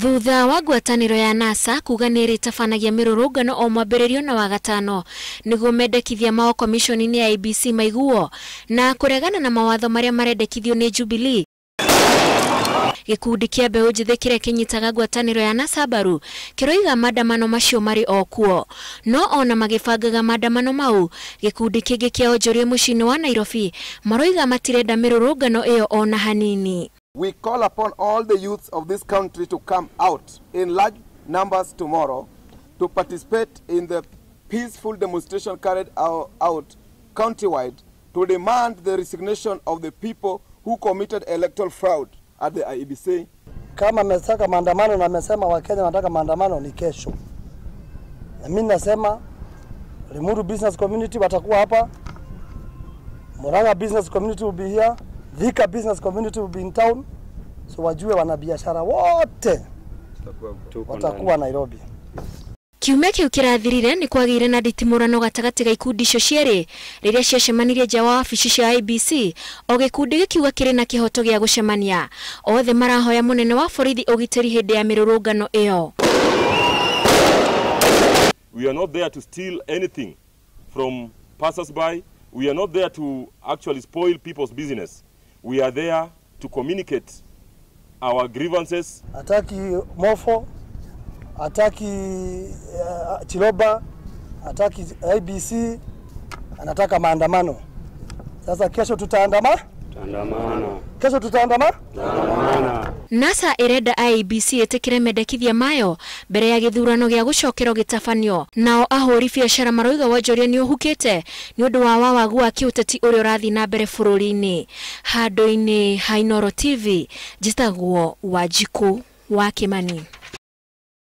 Thutha wa ngwatanĩro ya NASA kuga nĩ ĩrĩtabanagia mĩrũrũngano o mwambĩrĩrio na wagatano nĩguo mendekithia mao komishoni-inĩ ya IEBC maiguo na kũregana na mawatho marĩa marendekithio nĩ Jubilee. Gĩkundi kĩa mbeũ njĩthĩ kĩrĩa kĩnyitaga ngwatanĩro ya NASA mbaru kĩroiga maandamano macio marĩ o kuo. No ona magĩbangaga maandamano mau, gĩkundi kĩngĩ kĩa onjoria mũciĩ-inĩ wa Nairobi maroiga matirenda mĩrũrũngano ĩyo ona hanini. We call upon all the youths of this country to come out in large numbers tomorrow to participate in the peaceful demonstration carried out countrywide to demand the resignation of the people who committed electoral fraud at the IEBC. Kama amesaka maandamano na amesema Wakenya wanataka maandamano ni kesho. Na mimi nasema Limuru Business Community watakuwa hapa, Murang'a Business Community will be here, Thika Business Community will be in town. So wajue wanabiashara wote watakuwa Nairobi. Kiumia kĩu kĩrathirire nĩ kwagĩire na nditimũrano gatagatĩ ga ikundi icio cierĩ rĩrĩa ciacemanirie nja wa wabici cia IEBC, o gĩkundi gĩkiuga kĩrĩ na kĩhoto gĩa gũcemania. Othe marahoya mũnene wa borithi ũgitĩri hĩndĩ ya mĩrũrũngano ĩyo. We are not there to steal anything from passers-by. We are not there to actually spoil people's business. We are there to communicate our grievances. Hataki Mofo, hataki Chiloba, hataki IEBC, anataka maandamano. Sasa kesho tutaandama? Tutaandamana. Kesho tutaandama? Tutaandamana. NASA ĩrenda IEBC ĩtĩkĩre mendekithia mayo mbere ya gĩthurano gĩa gũcokerwo gĩtabanio. Nao ahũri biacara maroiga wonjoria nĩ ũhukĩte nĩ ũndũ wa wawagu wa kĩũteti ũrĩa ũrathiĩ na mbere bũrũri-inĩ. Handũ-inĩ ha Inooro TV, njĩtagwo Wanjikũ wa Kĩmani.